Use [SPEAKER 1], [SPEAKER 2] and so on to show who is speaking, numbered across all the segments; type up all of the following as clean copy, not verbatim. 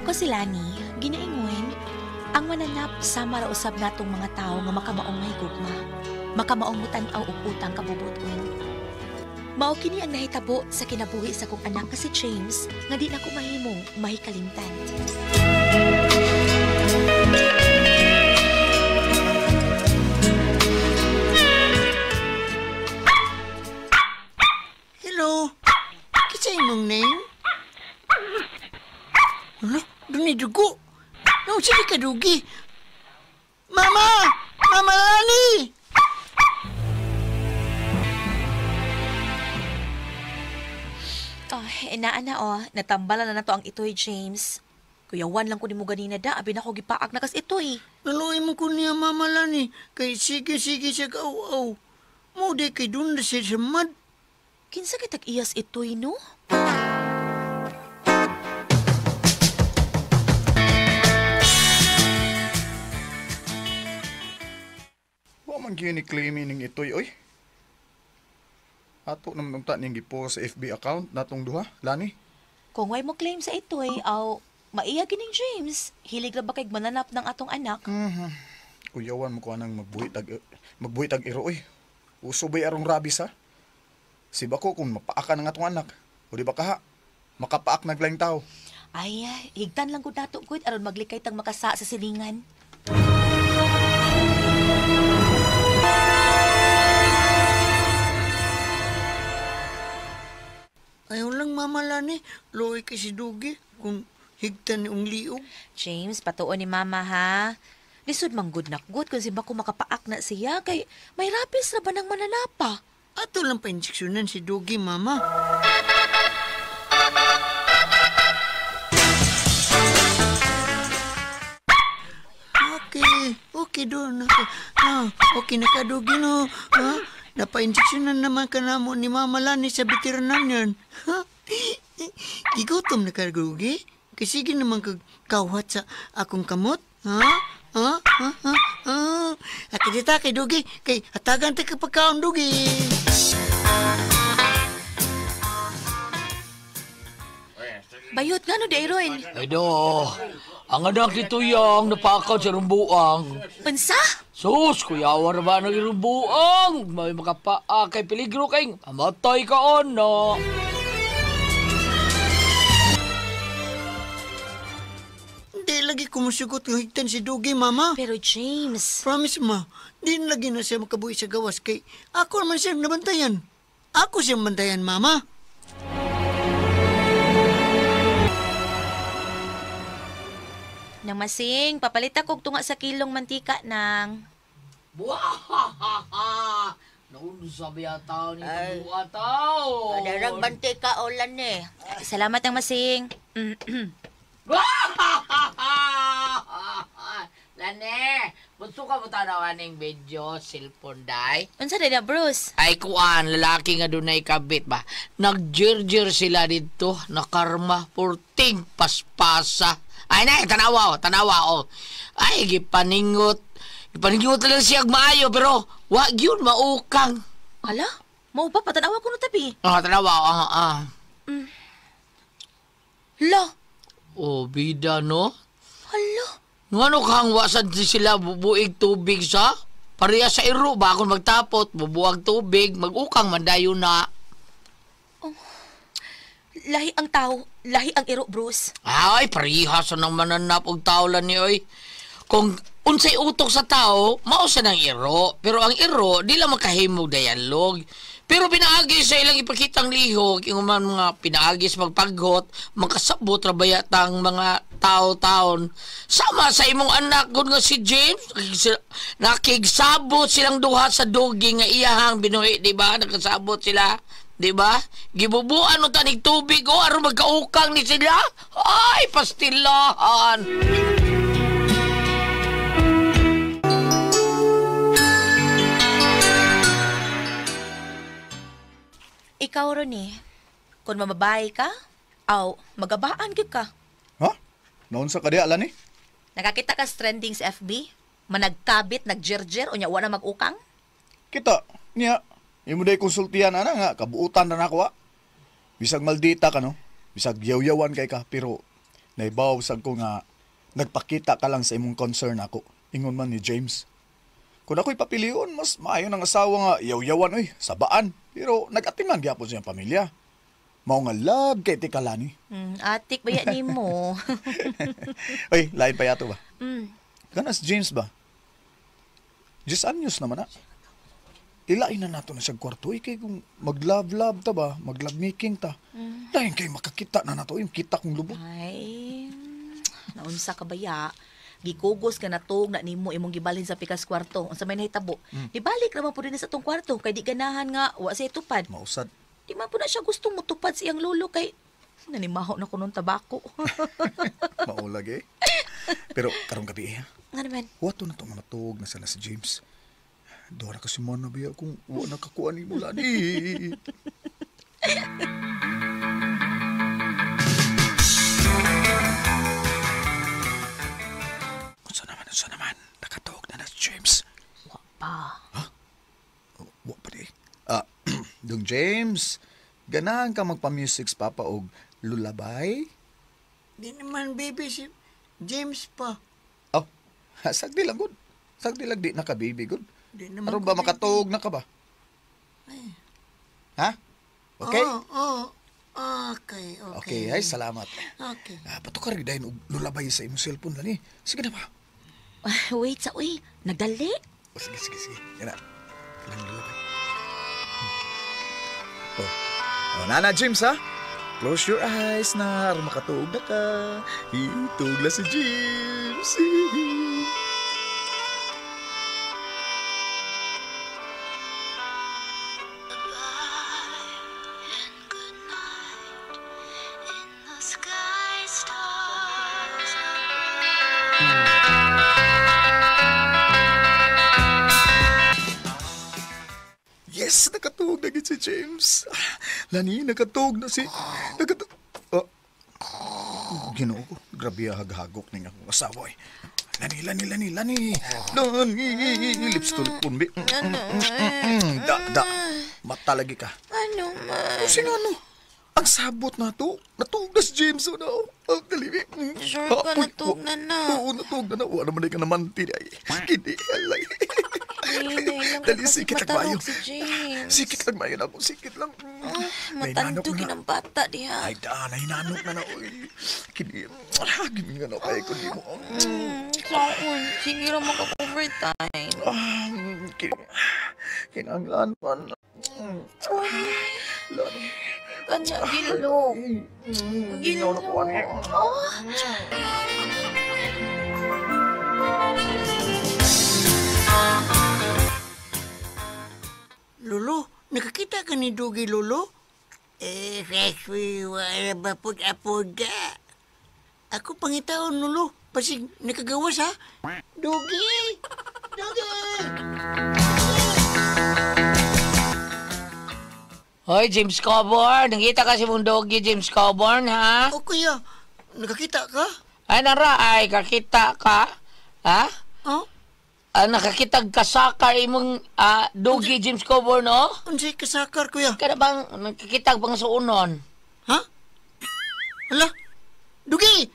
[SPEAKER 1] Ako si Lani, ginaingon, ang mananap sa marausab natong mga tao nga makamaong mahigugma, makamaong mutan-aw og utang kabubuton. Mao kini ang nahitabo sa kinabuhi sa kong anak nga si James nga di na ko mahimong mahikalimtan.
[SPEAKER 2] Hello. Kinsa imong name? Ano? Duni dugo. No, sige ka dugi. Mama! Mama Lani!
[SPEAKER 1] Oh, inaan na oh, natambala na nato ang itoy, James. Kuyawan lang ko nimo ganina da, abi na ko gipaak na kas itoy.
[SPEAKER 2] Naluoy mo ko niya, Mama Lani. Kay sige-sige siya ka-aw-aw. Mo di kay dun na siya sa mad.
[SPEAKER 1] Kinsa kay tag-iyas itoy, no?
[SPEAKER 3] Wa man gyud ni claim ning itoy oy. Ato naman unta ning gipost sa FB account natong duha, Lani.
[SPEAKER 1] Kung way mo claim sa itoy, aw maiya gining James. Hilig ra ba kay mananap ng atong anak?
[SPEAKER 3] Kuyawan mo ko anang magbuhi tag iro oy. Uso bay arong rabis ha? Siba ko kung mapaaka ng atong anak. O di ba kaha? Makapaak naglaing tao.
[SPEAKER 1] Ay, higtan lang ko nato gud aron maglikay tang makasa sa silingan.
[SPEAKER 2] Ayaw lang, Mama Lani. Luoy kay si Dugi kung higtan ni ung liog.
[SPEAKER 1] James, patuon ni Mama ha. Lisod man gud nak gud kung simba ko makapaak na siya kay may rapis ra ba ng mananapa.
[SPEAKER 2] Ato lang pa-injeksyonan si Dugi, Mama. Okay, okay doon. Ah, okay na ka, Dugi, no? Ha? Napa-injeksyonan naman ka na mo ni Mama Lani sa veterinarian. Ha? Gigutom na ka, Dugi. Kasi sige naman kag kawat sa akong kamot. Ha? Ha? Ha? Ha? Ha? Aki dita kay Dugi. Kay hatagan ta ka pagkaon, Dugi.
[SPEAKER 1] Bayot nga no, Dairon.
[SPEAKER 4] Ay do, ang anak ni Tuyang napakaw sa rumbuang.
[SPEAKER 1] Unsa?
[SPEAKER 4] Sus, kuyawa na ba ng rumbuang? May makapaa kay peligro kay mamatay ka ono.
[SPEAKER 2] Hindi lagi kumusugot ng higtan si Dugi, Mama.
[SPEAKER 1] Pero James,
[SPEAKER 2] Promise, Ma, di na lagi na siya makabuhi sa gawas kay ako naman siyang nabantayan. Ako siyang bantayan, Mama.
[SPEAKER 1] Nang masing, papalit ako og tunga sa kilong mantika nang.
[SPEAKER 4] Buwahahaha! Naunsa ba yata ni kabuha tao?
[SPEAKER 5] Darang mantika o Lani.
[SPEAKER 1] Salamat nang masing.
[SPEAKER 4] Lane, gusto ka mo tanaw aning video, cellphone day?
[SPEAKER 1] Unsa na Bruce?
[SPEAKER 4] Ay kuan, lalaki nga dunay kabit ba? Nagjirjir sila dito, nakarma, purting paspasa. Ay na, tanawa, oh, tanawa, oh. Ay, gipaningot. Gipaningot lang siya maayo, pero wa gyud maukang.
[SPEAKER 1] Hala, mao ba patanawa ko no tabi?
[SPEAKER 4] Ah, tanawa, ah, ah.
[SPEAKER 1] Hala,
[SPEAKER 4] Oh, bida, no?
[SPEAKER 1] hala.
[SPEAKER 4] Ngano kang wasan sila bubuig tubig sa? Pareha sa iro ba kung magtapot, bubuag tubig, magukang mandayo na.
[SPEAKER 1] Oh. Lahi ang tao, lahi ang iro, Bruce.
[SPEAKER 4] Ay, pareha sa nang mananap og tao lang ni oy. Kung unsay utok sa tao, mao sa nang iro. Pero ang iro, di lang makahimog dialog. Pero pinaagi sa ilang ipakitang lihok, yung mga pinaagi sa magpaghot, makasabot ra bayatang mga tao-taon. Sama sa imong anak gud nga si James, nakigsabot silang duha sa dugi nga iyahang binuhi, di ba? Nakasabot sila, di ba? Gibubuan unta nig tubig o aron magkaukang ni sila. Ay, pastilahan.
[SPEAKER 1] Ikaw ron eh. Kung mamabae ka, aw, magabaan gyud ka.
[SPEAKER 3] Ha? Naunsa ka di, Lani?
[SPEAKER 1] Nakakita ka sa trending sa FB? Managkabit, nagjerjer, unya wa na mag-ukang?
[SPEAKER 3] Kita, niya. Imo day konsultihan ana nga, kabuutan na nako. Bisag maldita ka no, bisag yaw-yawan kay ka, pero Naibaw sad ko nga nagpakita ka lang sa imong concern ako. Ingon man ni James. Kung ako'y papilion, mas maayo ng asawa nga yaw-yawan oy, sabaan. Pero nag-atiman gyapon siyang pamilya. Mao nga love kay tika Lani.
[SPEAKER 1] Atik ba yan nimo?
[SPEAKER 3] Oy, lain pa yato ba? Kanas James ba? 10 anyos naman na. Ilain na nato na siyang kwarto. Kay kung mag-love-love ta ba, mag-love making ta. Lain kay makakita na nato yung kita kong lubot.
[SPEAKER 1] Ay, naunsa ka ba ya? Gikugos ka na tug na nimo imong gibalhin sa pikas kwarto. Unsa may nahitabo? Nibalik naman po din sa atong kwarto kay di ganahan nga wa siya tupad.
[SPEAKER 3] Mausad.
[SPEAKER 1] Di man po na siya gustong mutupad sa iyang lolo kay nanimaho na ko nung tabako.
[SPEAKER 3] Maulag eh. Pero karong gabi eh.
[SPEAKER 1] Nga naman.
[SPEAKER 3] Wato na itong matug na sala si James. Dora kasi man na biya kung wa nakakuha ni mo Lani. Unsa naman, nakatuog na si James.
[SPEAKER 1] Wa pa.
[SPEAKER 3] Ha? Wa pa di. Dong James, ganahan ka magpa-music sa papa og lulabay?
[SPEAKER 2] Di naman, baby, si James pa.
[SPEAKER 3] Oh, sagdi lang, good. Sagdi lang, di na ka, baby, good.
[SPEAKER 2] Di naman
[SPEAKER 3] Aron ba, makatuog na ka ba?
[SPEAKER 2] Ay.
[SPEAKER 3] Ha? Okay?
[SPEAKER 2] Oo, oh, okay, okay.
[SPEAKER 3] Okay, ay, salamat.
[SPEAKER 2] Okay.
[SPEAKER 3] Pato ka rin dahil og lulabay sa imong cellphone lang eh. Sige na ba?
[SPEAKER 1] Wait sa, uy, nagdali.
[SPEAKER 3] Oh, sige. Yan na. Lang lulabay. Oh. Oh, nana, James, ha? Close your eyes na. Aron makatuog na ka. Ituog na si James. Yes, nakatuog na si James. Lani, nakatuog na si... Nakatuog... Oh. Ginoo ko, grabe haghagok ning akong asawa eh. Lani. Lani. Lips to lip kumbi. Da. Mata lagi ka.
[SPEAKER 5] Ano man?
[SPEAKER 3] Kasi nga ano, ang sabot na to. Natuog na si James. Oh, no. Oh, dali.
[SPEAKER 5] Sure ka, natuog na na.
[SPEAKER 3] Oo, natuog na na. Wala naman ka naman. Kini, alay. Dali, sikit lang mayo.
[SPEAKER 5] Si James.
[SPEAKER 3] Sikit lang mayo na ako. Sikit lang.
[SPEAKER 5] Matandog ng bata diha.
[SPEAKER 3] Ay, da, nahinanok na na. Uy. Kini, gini nga na kayo kundi mo.
[SPEAKER 5] Saon, sige ra maka-overtime.
[SPEAKER 3] Kinanglan man. Lani.
[SPEAKER 5] Kanya, gilok.
[SPEAKER 3] Gilok.
[SPEAKER 2] Lolo, nakakita ka ni Dugi, Lolo? Eh, wala ba po apoga? Ako pangitaon, Lolo. Pasig nakagawas, ha? Dugi! Dugi!
[SPEAKER 4] Hoy, James Coburn. Nakita ka si mong Doggy, James Coburn, ha?
[SPEAKER 2] O, kuya, nakakita ka?
[SPEAKER 4] Ay, nara, ay, kakita ka. Ha?
[SPEAKER 2] Oh?
[SPEAKER 4] Nakakitag kasakar imong Doggy James Coburn, no?
[SPEAKER 2] Unsay kasakar, kuya?
[SPEAKER 4] Kada bang nakakitag bang suunon?
[SPEAKER 2] Ha? Hala? Dugi!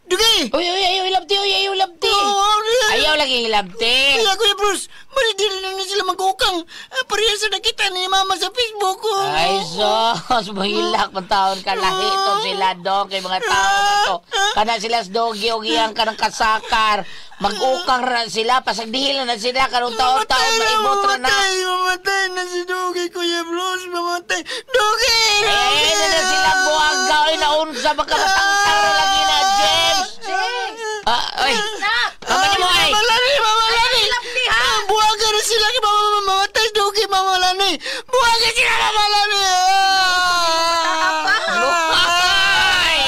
[SPEAKER 2] Dugi!
[SPEAKER 4] Uy, uy, ayaw ilabti, uy, ayaw ilabti.
[SPEAKER 2] Oh,
[SPEAKER 4] ayaw lagi ilabti.
[SPEAKER 2] Kuya, Kuya Bruce, malidili na sila mag-ukang. Pareha sa nakita ni Mama sa Facebook. Oh.
[SPEAKER 4] Ay, sos, mahilak man taon ka lahi ito sila, dong, kay mga tao man to. Kana sila sa Doggy, o giyang ka ng kasakar. Mag-ukang na sila, pasagdihil na sila, karong taon-taon, maibot na na.
[SPEAKER 2] Mamatay na si Doggy, Kuya Bruce, mamatay. Doggy!
[SPEAKER 4] Ay, na na sila buwag ka, oy, naunsa, magkamatangtang na lagi na, James.
[SPEAKER 5] James!
[SPEAKER 4] Oy, mama niyo mo, ay.
[SPEAKER 2] Mama Lani, Mama Lani! Buwaga na sila, mamatay, Doggy, Mama Lani! Buwaga sila, Mama Lani!
[SPEAKER 4] Ay!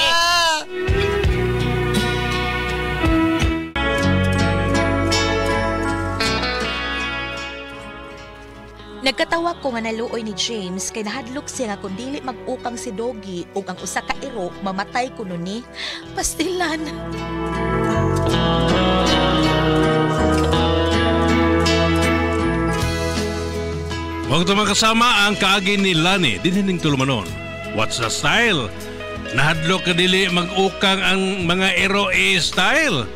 [SPEAKER 1] Nagkatawa ko nga naluoy ni James kay nahadlok siya nga kung dili mag-ukang si Doggy ug ang usa ka iro mamatay kuno ni. Pastilan.
[SPEAKER 6] Huwag ito makasama ang kaagi ni Lani dinhining tulumanon. What's the style? Nahadlok ka dili mag-ukang ang mga ero style.